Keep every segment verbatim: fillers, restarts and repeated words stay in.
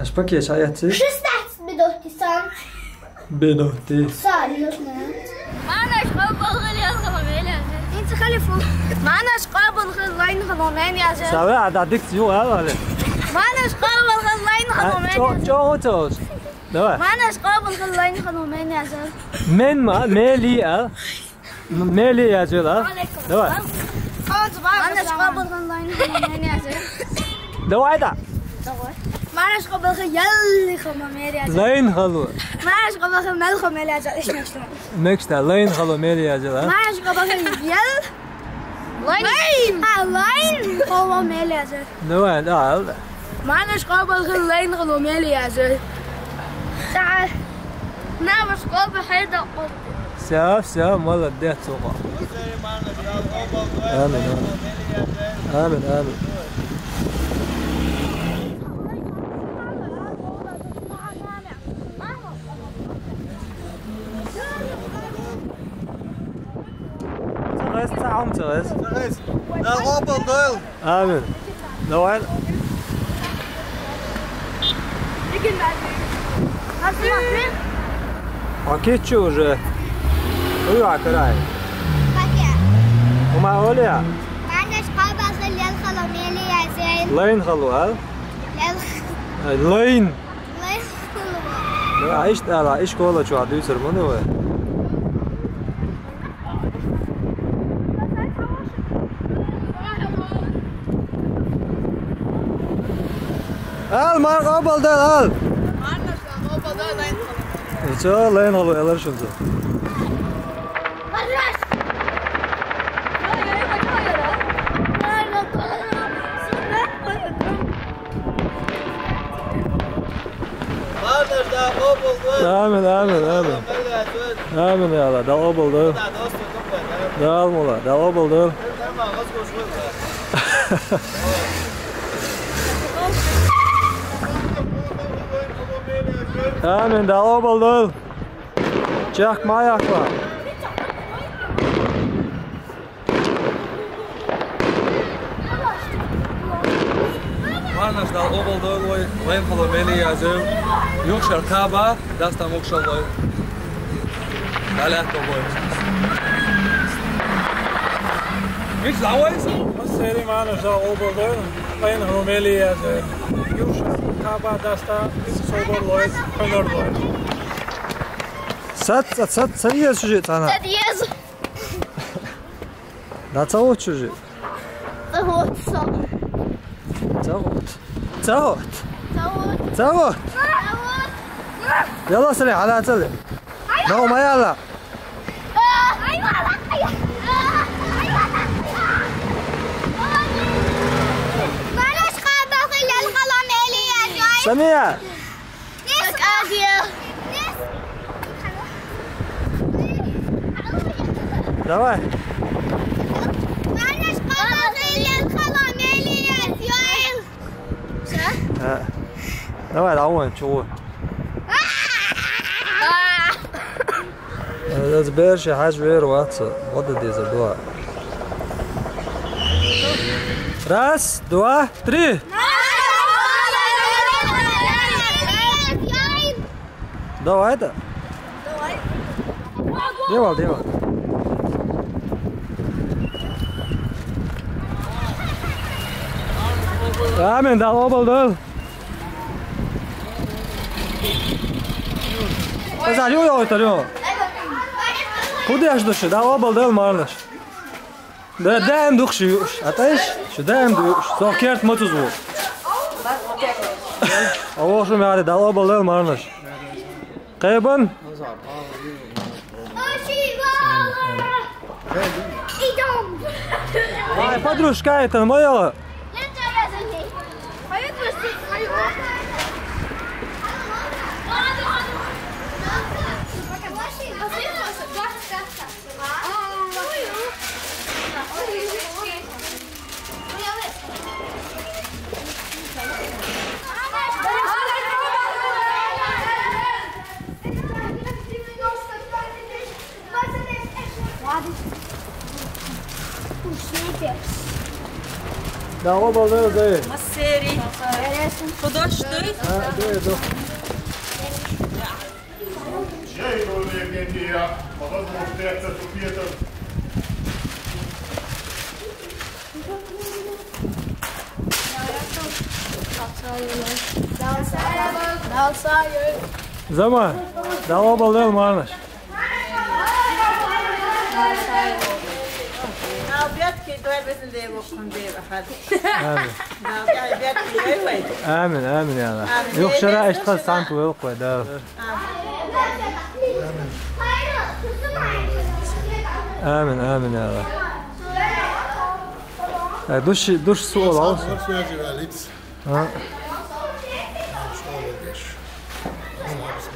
Аш пакеш аяци? Шестнадцать минут сан. Минути. Салют. Манаш къобал гъил лайн хало мели язил. Инца халифу. Манаш къобал гъил лайн хало мели язил. Саве, ада дикци ю алале. Манаш къобал гъил лайн хало мели язил. Чо, чо, чо. Давай. Манаш къобал гъил лайн хало мели язил. Мен ма, мели а. М-, мели язил а. Давай. Манаш къобал гъил лайн хало мели язил. Давай да. Давай. Манаш къобал гъил ял хало мели язил. Лайн хало. Манаш къобал гъил мел хало мели язил. Ишмешта. Мекста, лайн хало мели язил а. Манаш къобал гъил ял. Лайн. Лайн. А, лайн хало мели язил. Давай, да, алда. Манаш къобал гъил лайн хало мели язил. Са. Намаш къобал гъил да къобал. Всё, всё, молодец, Оба. Амин, амин. Амин, амин. Цагъес, цагъум цагъес. Цагъес. Дал къобал гъил. Амин. Давай. А кечи уже. Уй, а карай. Ума оля. Манаш къобал гъил ял хало мели язил. Лайн хало, а? Ял. Ай, лайн. Лайн хало. А ишта ала, иш школа чу а дуйсар муну вай. Ал, мар къобал дал, ал. Чо, лайн хало, элар шунза. Амин, амин, амин. Амин, я Аллах, дал къобал да. Дал, мола, дал къобал да. Амин, дал къобал да. Чакъ ма яхва. Манаш дал къобал да, лайн хало мели язил. Юхшар каба, дастам ухшар лой. Далят лой. Мик завайс? Сери манаш дал къобал да, лайн хало мели язил. Юхшар каба, дастам собор лой, хонор лой. Сат, сат, сат, сат ез чужи цана. Сат ез. Да, ца вот чужи. Ца вот, ца. Ца вот. Ца вот. Ца вот. Ца вот. Яла, сали, ала, сали. Да, умай, ала. Самия. Давай. А. Давай, давай, чего? Э, берши хаж вер ватса. Вот это забыла. Раз, два, три. Давай да. Давай. Девал, девал. Амин, дал къобал да. Аза, лё, лё, это лё. Куда я жду, дал къобал да, марнаш. Да, даим духши юш. Аташ, шу даим духши. Со керт ма тузу. А во шу мяре дал къобал да, марнаш. Къебан. Ай, подружка, это моя. Дала къобал дойла, Зая. Массери. Худаш дуй? А, дуй, дуй. Жай дойла кендия, магаз мохтекта супетов. Зама, Дала къобал дойла, марнаш. Албетки, дой безин дей вокун дей бахад. Амин. Дала албетки дой вай. Амин, амин, я Аллах. Амин. Юх шера эшт хаз сант вел къой, да. Амин, амин, я Аллах. Э, душ, душ суал ал. А?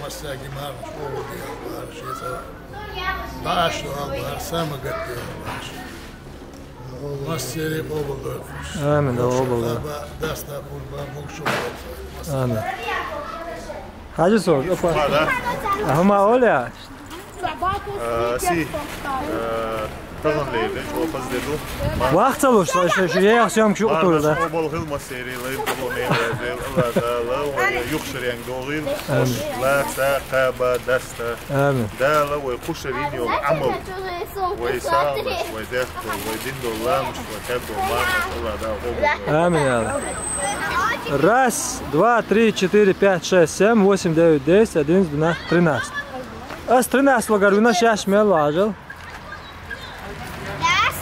Масса гимар, шоу диал бар, шеца. Баш ал бар, сама гатиал бар. Массери къобал дойла. Амин, да, къобал дойла. Даста, къурба, мукшур. Амин. Хажи сор, опа. Ма, да. Ахма оля. Э, си, э, тазан лейде, чё, опаз деду. Вахт салуш, шу, шу, шу, я съёмки шу отур, да. Къобал хил, массери лейн, къобал мейн, Аллах Таала, вай, юх шерен догил, амин. Лакта, къаба, даста. Амин. Дала вай къушарин ёл амал. Вай сагъмаш, вай дехтол, вай дин доламаш, вай каб доламаш, Аллах Таала къобал. Амин, я Аллах. Раз, два, три, четыре, пять, шесть, семь, восемь, девять, десять, одиннадцать, двенадцать, тринадцать. Аз тринадцать лагар, у нас шаш мел важил. Раз,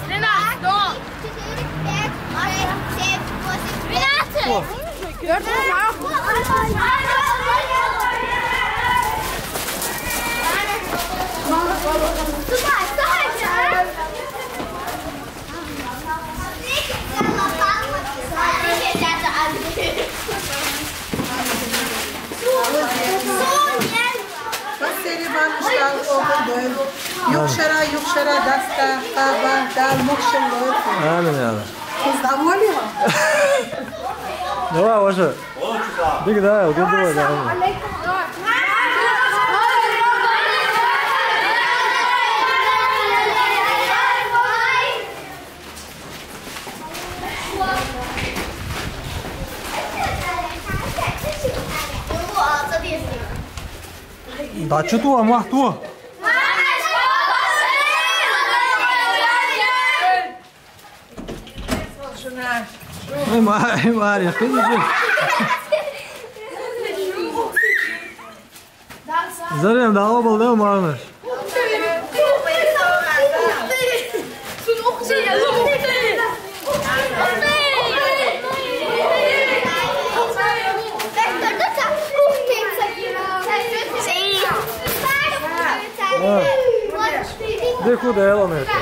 два, три, четыре, пять, шесть, семь, восемь, двенадцать. О. Массери марнаш Дала къобал дойла. Юх шера, юх шера даста, къаба, дал мукшур лойла. Амин, я Аллах. Кыз довольный? Давай, Оша. Дик, да, удобно, да. Да чё ту, амах ту? Ай, ма-, ай, Мария, ты не жив. Зарем, Дала къобал дойла, марнаш. А. Дикуда, Элонета.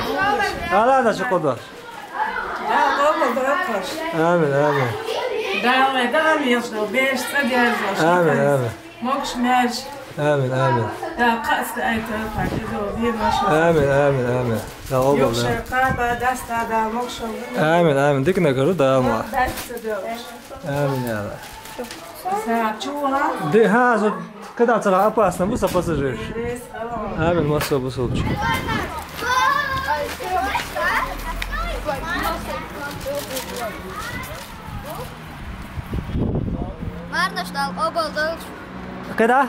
Ала да чё къобал. Дала къобал дойла. Амин, амин. Дала, Дала мешал, беш цадержал. Амин, амин. Мокш меш. Амин, амин. Да, къаст айта, пати до, ви мешал. Амин, амин, амин. Дала къобал дойла. Юх шера, къаба, даста, да, мокш. Амин, амин. Дикна къару, Дала ма. Даста, да. Амин, я Аллах. Са, чува? Де, ха, зо, къадаца опасно, бу са пассажир. Амин, масса бу са чу. Марнаш Дала къобал дойла. Къада?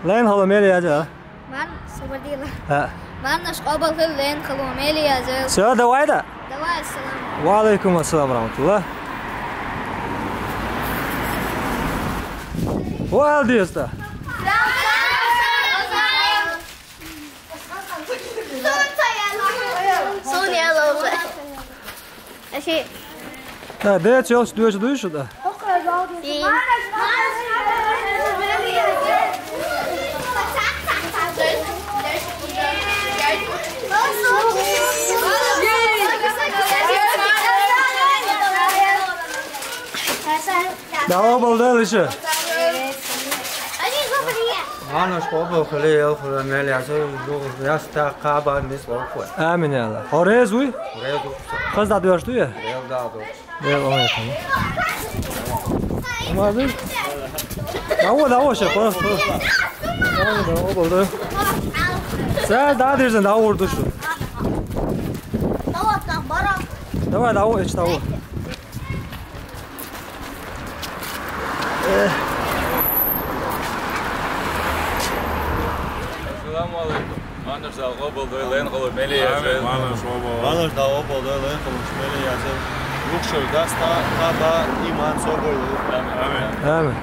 Лайн хала мели яжа. Марн-, субадила. А. Марнаш къобал хил, лен хилу мели язел. Всё, давай да. Давай, ассалам. Ва алейкум ассалам рахматуллах. Вал диста. Сон яла уже. Аши. Да, да, чё, что, что, что, да? И. Дала къобал дойла, иша. Марнаш къобал хила, ел хила, мел яза, ду, яста, къаба, мис, охуй. Амин, я Аллах. Хорез уй? Хорез уй. Къыз да дуяш дуя? Ел да ду. Ел, ой, тамам. Мазы? Давай, давай, ше, пора, пора. Давай, давай, къобал дойла. Сен да дирзен, давай, душу. Давай, давай, ич, давай. Ассаламу алейкум. Марнаш Дала къобалдойла, лайна къуллугӀ мел язйойла. Марнаш къобалдойла. Марнаш Дала къобалдойла, лайна къуллугӀ мел язйойла. Юхшар даста, кхаба, иман, собар. Амин. Амин.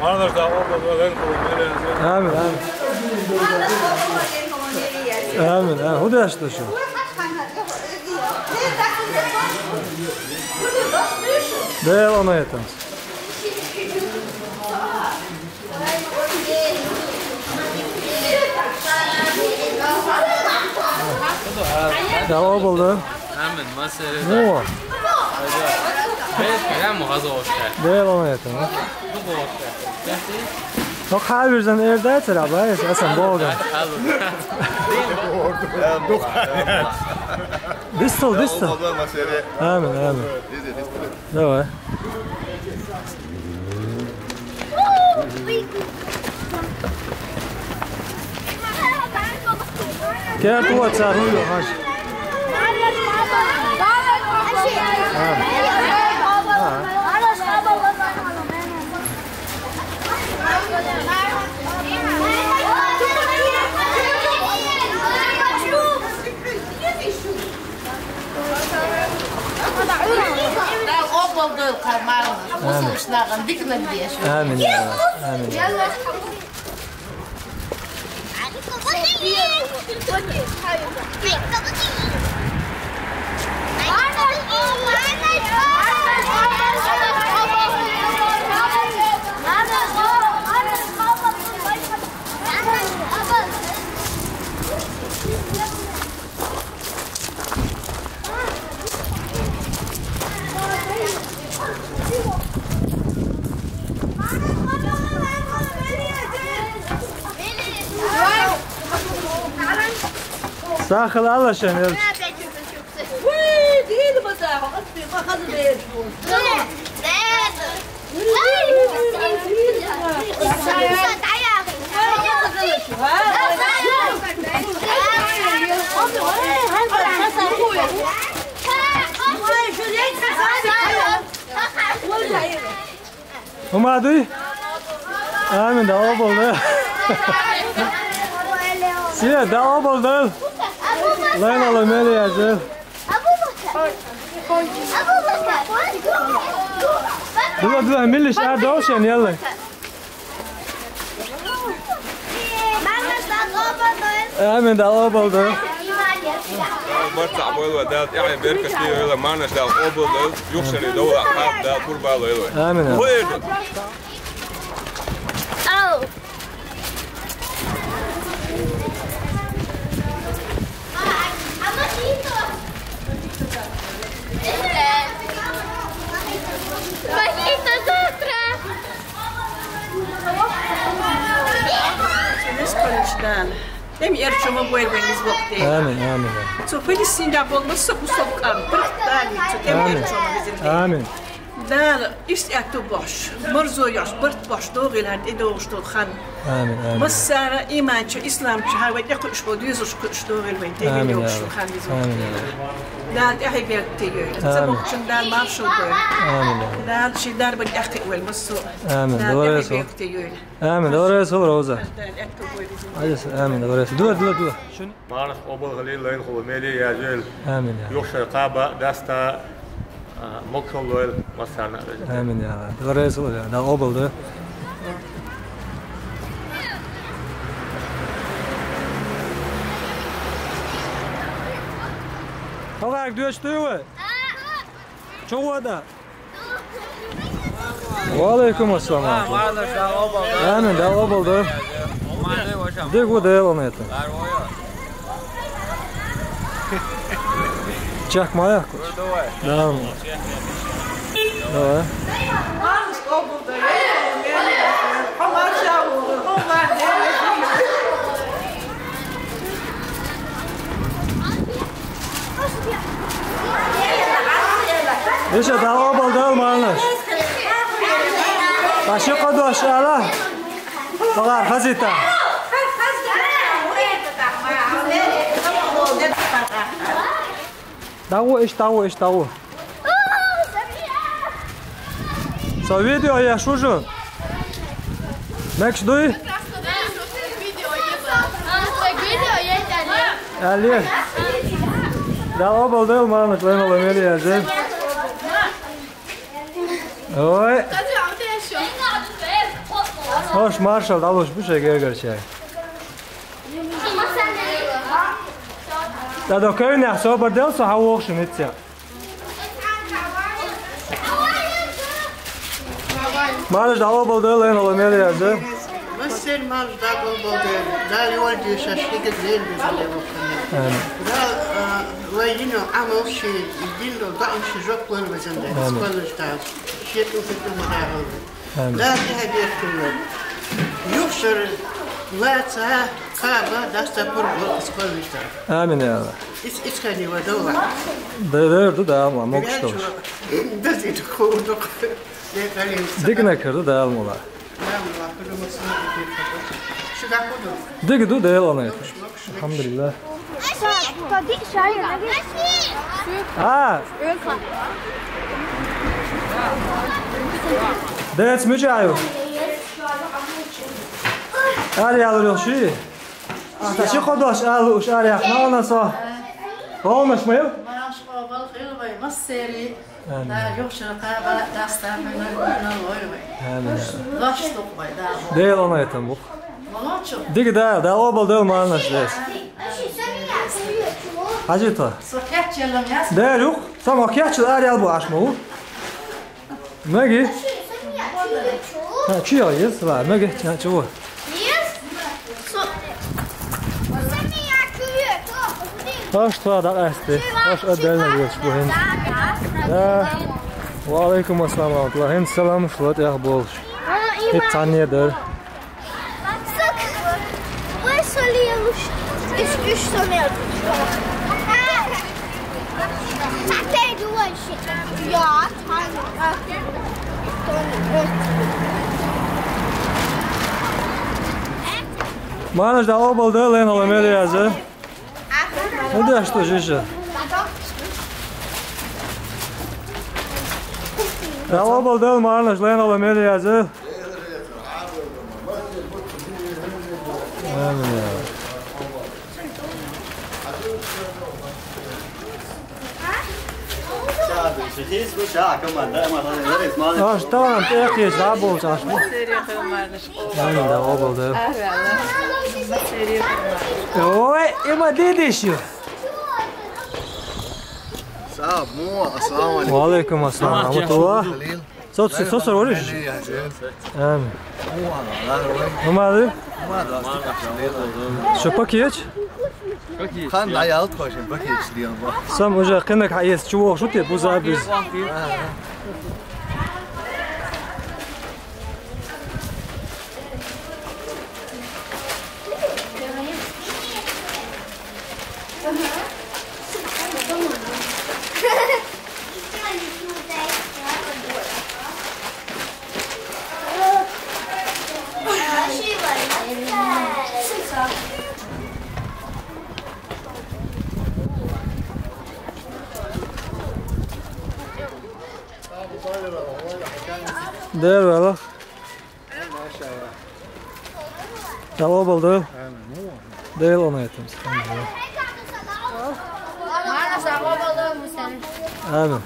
Марнаш Дала къобалдойла, лайна къуллугӀ мел язйойла. Амин. Амин. Амин. Амин. ХӀу деш ду шу? Дела онайтамс. Дала къобалдойла. Амин, масера. Ну. Бес, прямо газовка. Дела онайтамс. Ну, вот. Ну, хавирзан эрдацара, бай, асан болган. Дистал, дистал. Амин, амин. Давай. Керту цару, хаш. Дала къобалдойла, Марнаш. Амин. Бусалба нахана дика наб деш. Амин, я Аллах. Амин, я Аллах. Сахал алла шен, Элч. Уй, дийли база, хӀанз бе, ма хаза бе. ХӀума дуй? Амин, Дала къобалдойла. Сия, Дала къобалдойла. Лайна къуллугӀ мел язйойла. Дула, дула, милиш а довшен, ялла. Амин, Дала къобалдойла. Барт цхьа бойла, Дала тӀехье беркате йойла, Марнаш Дала къобалдойла, юхшари довла, хаб Дала къурбалойла. Амин. Хойду. Ау. Мохито завтра. Нискъаллаш Дала. Тем ер чума бойр вен из вокте. Амин, амин. Цу Филистин да болмаса, бусалба къам, пирх Дала, цу тем ер чума везин. Амин. Дала, иштта аьтту бохьаш, марзо йош, барт бохьаш догӀийла хӀара тӀедогӀуш долу хан. Амин, амин. Массара а иманчу, исламчу хӀара вай тӀекхуьуш болу доьзалш кхуьуш догӀийла вайн тӀе йогӀуш хан веза. Амин, амин. Дала тӀаьхье беркате йойла. Амин. Ца бохучун Дала маршалла дойла. Амин, амин. Дала шен дарбан тӀаьхье кхиъна вайна массо а. Амин. Дала тӀаьхье беркате йойла. Амин. Дала реза хуьлда, Роза. Дала аьтту бойла веза. Амин. Дала реза. Дула, дула, дула. Марнаш къобал хилийла, лайна къуллугӀ мел язйойла. Амин, я. Юхшар кхаба, даста, а, могушалла лойла массарна а веза. Амин, я. Дала реза хуьлда, я. Дала къобалдойла. ХӀокхаьрга доьшуш дуй вай? Чу гӀо дан. Ва алейкум ассалам. Амин, Дала къобалдойла. Дика ву, Дела онайтамс. Чекх ма яхкуш. Да. Давай. Иштта, Дала къобалдойла, Марнаш. Ткъа ши кхо дош ала. Хьалар хазийта. ДӀагӀо, иштта дӀагӀо, иштта дӀагӀо. Со видео еш ву шу. Мегаш дуй? Аьле. Дала къобал дойла, марханаш, лайнал мел яза. Ой. Хьош маршал дӀалуш бу шоай гергарчаьрга. ТӀадо кевнехь собар делла со, хьан воху шуна ниццехь? Марханаш, дала къобал дойла, лайнал мел яза. Массеран марханаш, дала къобал дойла. Дала йолчу шаьш хигаг лела везан Дела воккханна. Амин. Дала, а, вай йина Ӏамал шен дин долу даим шен жоп лойла везан Дела. Амин. Скваллаш Дала. Шен тӀе хӀуьтту ма дахьалла. Амин. Дала тӀаьхьа бехкалла. Юхшара лаца, кхаба, даста пурба ло скваллаш Дала. Амин, я АллахӀ. Ис-, исхани ва довла. Д-, дер ду Дала, ма могуш долуш. Дазина хурдук. Дегнакар ду Дала мула. Дика ду Дела, Ӏанайта. Алхьамдулиллах. А! Деца мича ю? Ара ялур йолу ши? Аса ши кхо дош ала лууш ара яхна со. Вовнаш ма ю? Машалла, вал хила вай массери. Амин. Дала юхшара кхаба, даста хьуьнар, хьуьнар лойла вай. Амин. Дош туху вай, Дала. Дела, Ӏанайтан бу. Молодчу. Дика да, Дала къобал дойла, марханаш, дес. Хьажи тхо. Со кечъеллам яц. Дера юх, со ма кечъел ара ял бу аш ма ву. Меги? Ха, чу я, ес, ла, меги, чу, чу ву. Аш тхо дӀакъаьсти, аш отдельно везаш бу хӀинца. Да. Ва алейкум ассалам ва рахматуллах. ХӀинца салам шула тӀехь болуш. ХӀинца цхьанне дара. Вай со лелуш, иш, иш со мел. Цхьа тайга вай ши. Я, цхьа. Марханаш, Дала къобал дойла, лайнал мел яза. Ну да, что же же. Дала къобал дойла, марханаш, лайнал мел яза. Амин. Аш тахана тӀекхеча дӀаболчу аш бу. Амин, Дала къобал дойла. Ой, и ма дидиш ю. Салам, ассаламу алейкум. Ва алейкум ассалам, рахматуллах. Со, со, со, со, вариш? Амин. Умады? Шо пакет? Хан дӀаялт хошин пакет лиан бо. Сам уже кхиннаг хьаэца чу вохуш ву те, буза а буьза. Дера валах. Дала къобал дойла. Дела, Ӏанайтан. Амин.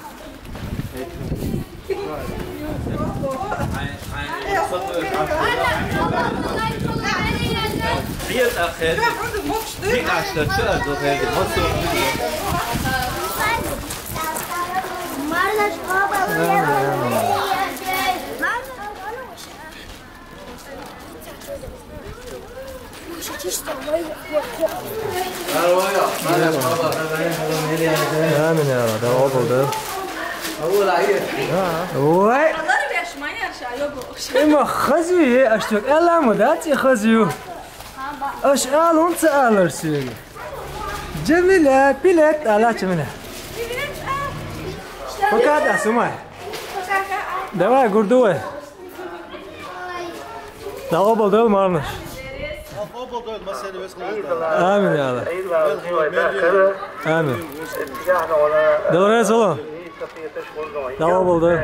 Амин, я Рабби, Дала къобал дойла. Вай! Има хазви, аш тюк аьлла ма дац и хазви. Аш алун ца алар сига. Джамиля, билет ала Джамиля. Пока да, сумай. Давай, гурдувай. Дала къобал дойла, марханаш. Амин, я Аллах. Амин. Дала раьза хуьлда. Дала къобал дойла.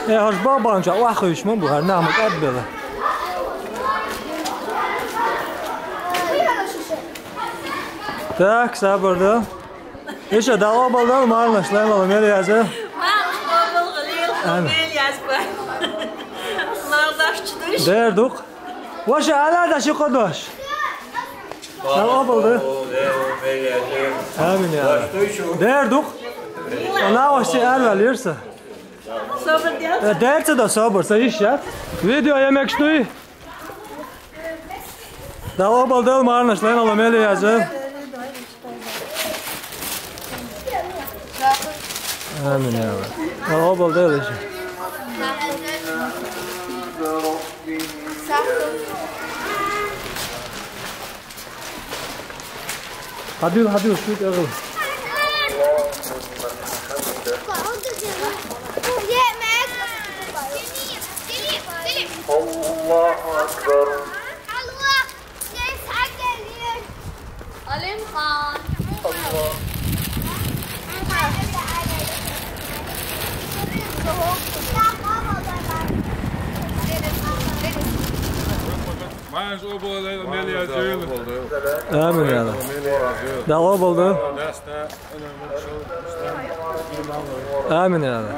Э, хӀорш бан-бан чохь охьахуьйсуш ма бу, хӀара нах ма кӀадбелла. Так, сабур да. Иша, Дала къобалдойла марханаш, лайлала мел яза. Марханаш къобалдойла, лайлала мел язба. Марханаш чудуш. Дер дукъ. Ваша алада ши къудош. Дала къобалдойла. Амин я. Дер дукъ. Ана ваша арва лирса. Э, дерца да сабур, са иш я. Видео емекшнуй. Дала къобалдойла марханаш, лайлала мел яза. Амин я Аллах. Дала къобалдойла иша. Хадил, хадил, шут эгил. Аллаху акбар. Алимхан. Аллах. Марханаш къобалдойла, мел яза. Амин я Аллах. Дала къобалдойла. Амин я Аллах.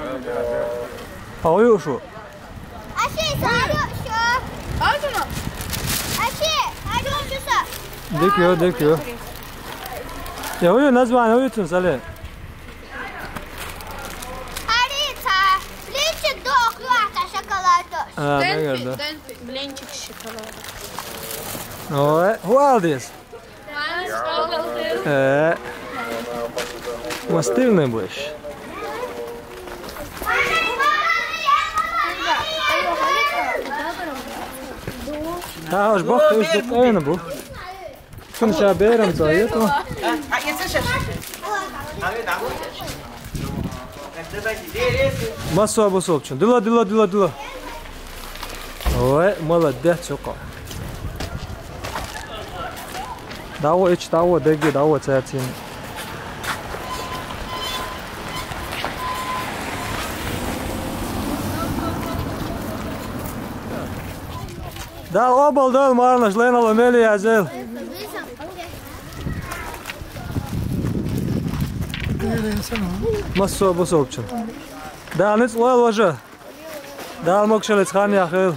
Хавю шу. Аши, сару шу. Аши, сару шу са. Дик я, дик я. Я, хавю название, хавю цун, Сале. Ари, ца. Блинчик док, юата шоколад. А, да, да. Блинчик с шоколадом. Ой, who are this? Э, мастивный будешь. Та уж бок, уж бок, ой, на бу. Кун ша берам за это. Масса бусалчун. Дила, дила, дила, дила. Ой, молодец, чоко. Дала ич, дала деги, дала цецин. Дала къобалдойла марханаш, лайлала мел яза. Масса бусалчун. Дала ницкъ лойла, важа. Дала могашалца хьан яхийла.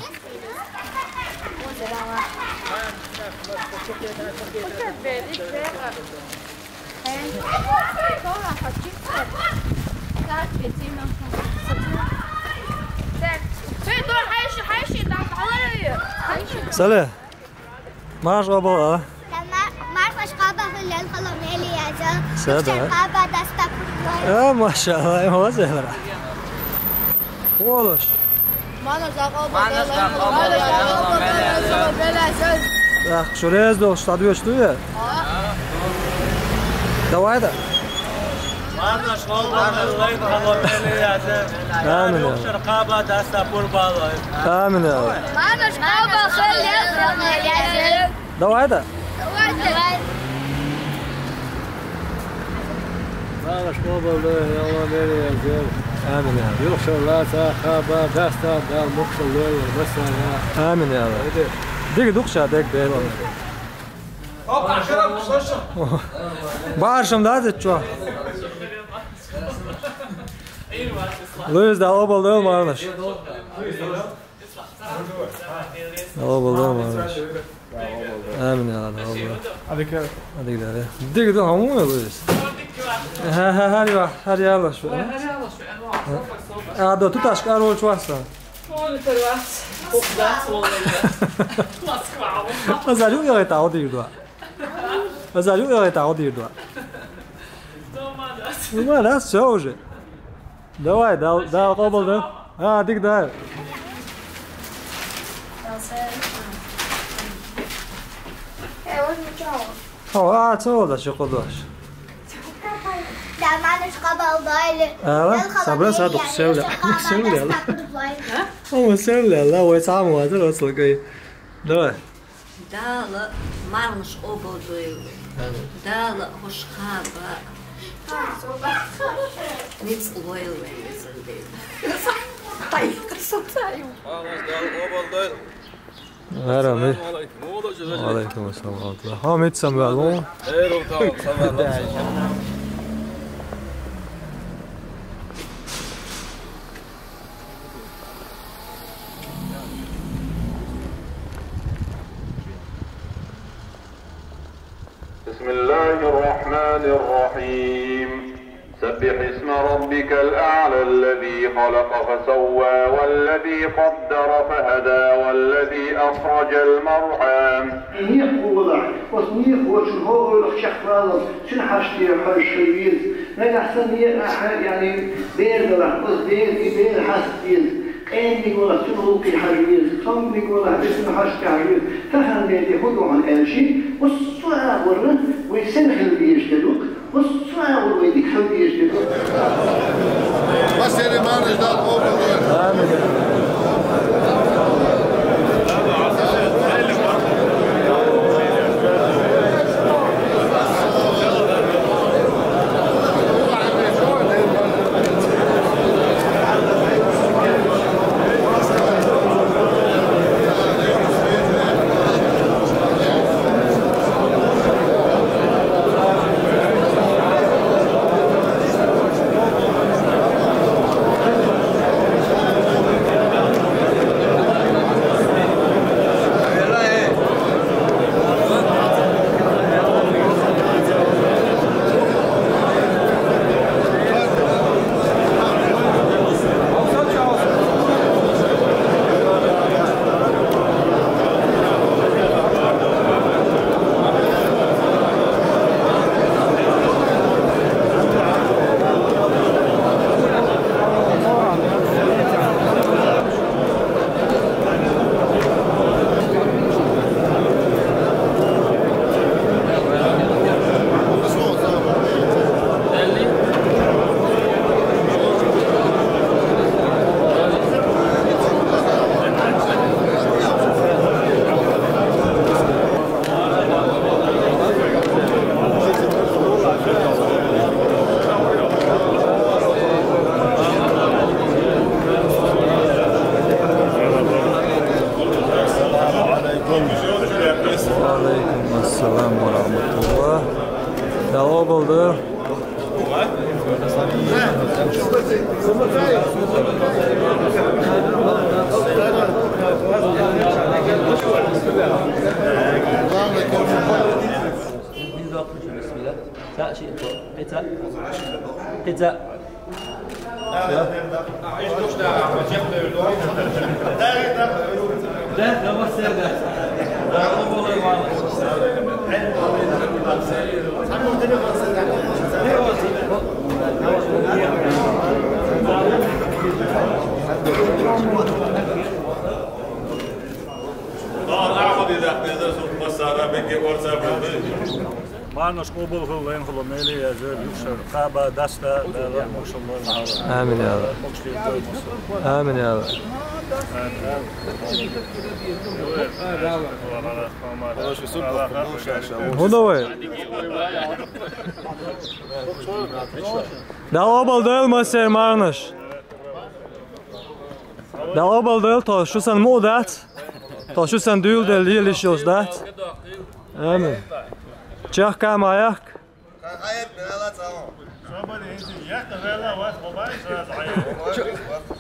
Сале. Марханаш къобал, а? Марханаш къобал, лайлала мел яза. Са да. Къаба даста пурлай. А, машалла, молодец, Эльра. Олош. Марханаш къобал, марханаш къобал, лайлала мел яза. Так, шу рез дол, шу тадвеш туя. Давай да. Марханаш къобал, марханаш къобал, лайлала мел яза. Амин. Юхшар къаба даста пурбалай. Амин. Марханаш къобал, лайлала мел яза. Давай да. Давай. Марханаш къобал, лайлала мел яза. Амин. Юхшар лаца къаба даста, Дала могашал лойла, масса. Амин я Аллах. Диги дукъ ша, дег бела. Баршам да зачо. Луиз, Дала къобалдойла марханаш. Дала къобалдойла марханаш. Амин я Аллах, Дала къобалдойла. Адик я. Адик да, я. Диги да, хьаму я, Луиз. Ха, ха, ха, я, ха, я, Аллах, шу. А, да, туташ, короче, васа. Азарю я это, а вот и два. Азарю я это, а вот и два. Ну, да, всё уже. Давай, Дала, Дала къобалдойла. А, дик да. О, а, цо да, ши къудош. Дала марханаш къобалдойла. Ала, сабра садук севле. Севле, ала. О, севле, ала, ой, сам вазир, о, слугай. Давай. Дала марханаш къобалдойла. Амин. Дала хьош къаба ницкъ лойла вай везан Дала. Ай, красота. Марханаш Дала къобалдойла. Ара, ми? Ассаламу алейкум. Ва алейкум ассалам ва рахматуллах. Хьо мит самваьллу? Эр, ва алейкум ассалам. بسم الله الرحمن الرحيم. سبح اسم ربك الأعلى الذي خلق فسوى والذي قدر فهدى والذي أخرج المرعى. Некъ валахь, оцу некъа волчун хӀокху гӀуллакх чекхваллалц, цуьнан хьашташ хьожуш хила веза. Нагахь санна некъахь, яъни, бер далахь, оцу беран и бер хьаста деза. Къаьмниг валахь, цуьнан гӀуллакхе хьажа веза. Цомгниг валахь, вай цуьнан хьашташ хьажа веза. Таханлера де хӀун ду хьуна аьлча, оццу агӀор вай сенна хила дезаш дерг ду-кх? Оццу агӀор вай дика хила дезаш дерг ду-кх? Масех марнаш Дала къобал дойла. Амин. Ва алейкум ассалам ва рахматуллах. Дала къобал дойла. Марнаш къобал хила, лайн хила, мел яьржа, юхшар кхаба, даста, Дала, машалла. Амин, я Аллах. Амин, я Аллах. Ну, давай. Дала къобал дойла массеран марнаш. Дала къобал дойла, тхо шу санна мукъа дац. Тхо шу санна дуьйладелла лела йиш йолуш дац. Амин. Чехка ма яхка.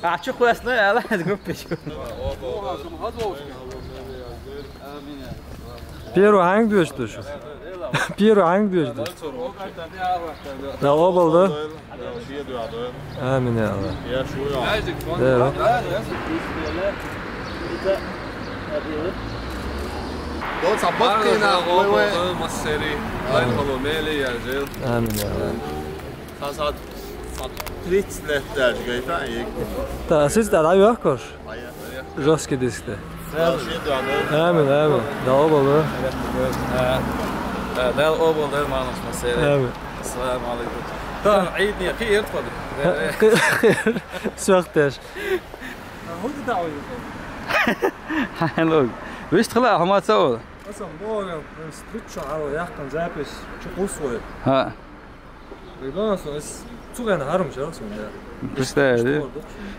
А чу кхоьссина аьлла, хӀинца группе чу. Первый хьаьнга доьшуш ду шу? Первый хьаьнга доьшуш ду шу? Дала къобал дойла. Амин, я Аллах. Дера. Доца баккхина, вай, вай. Массери, лайн хила, мел яьржа. Амин, я Аллах. Сан сад, сад тридцать лет даже, говорит, а, и... Та, сиз тӀе дӀайохкуш? Жёсткий диск тӀе. Амин, амин. Дала къобал дойла. Дала къобал дойла, марнаш, массеран. Амин. Ассаламу алейкум. Тан Ӏийд не кхиира тхо? Сох теш. ХӀун ду тӀе? Хьан луг. Вуьшта хила, хьо ма ца олу. Аса боху, принципе, чу хьала яхкан запись чу кхуссу вай. ХӀаъ. Придон со эс Цугана харам шарах сунда. Представь, да?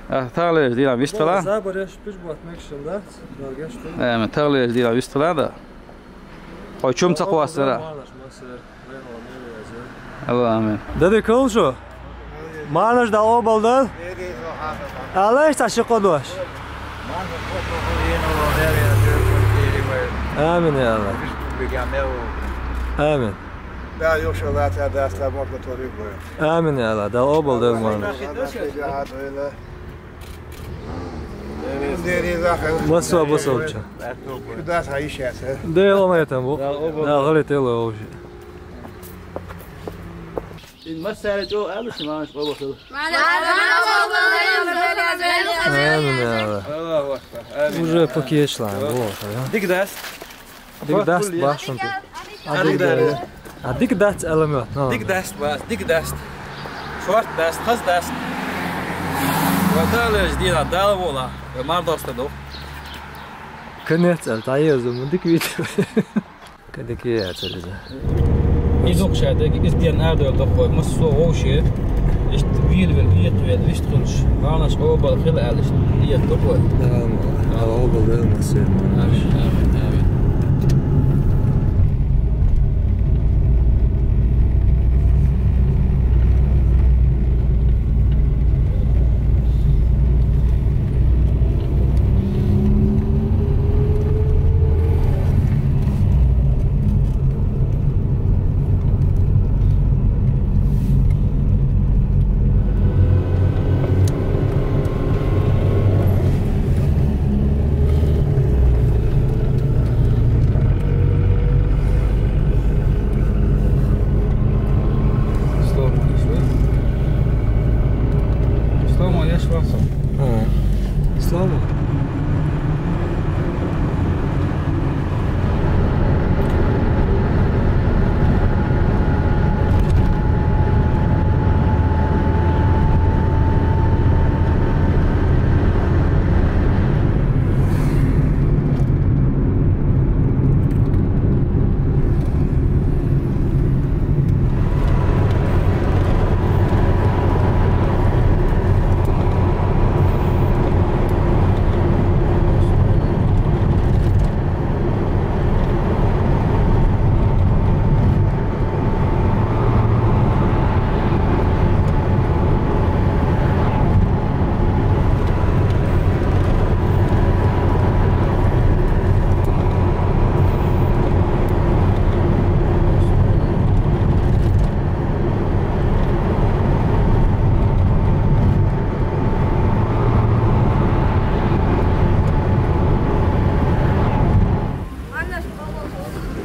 А, тахлеш дина вистала. Забареш пиш бат мекшин да. Амин, тахлеш дина вистала да. Ой, чум цакъвасара. Алла амин. Дади калшу. Манаш да обалдал. Аллаш та ши къудваш. Амин, я Алла. Амин. Да, ёша лата даста морда торик. Амин, я Алла. Да обалдал манаш. Масса бусалча. Куда саишяса? Да, я ломаю там, бу. Да, гали тело уже. Ин масса чо алыш манаш обалдал. Амин, я Алла. Аллаху акбар. Амин. Уже покешлан, бу. Дик даст. Дик даст башын. А дик даст. А дик даст аламат. Дик даст бас, дик даст. Шорт даст, хаз даст. Ва тахлеш дина дал вола. Мар доста дох. Конец ал таезу, дик вид. Кадики я цализа. Изук шада, из ден адо дохой, мас со вовше. Ишт вил вил виет вил, ишт хунш. Манаш обал хил алиш, виет дохой. Да, обал да, мас. Амин, амин, амин. Слома ишва. Слома яшваса. А. Слома.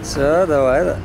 Всё, давай, да.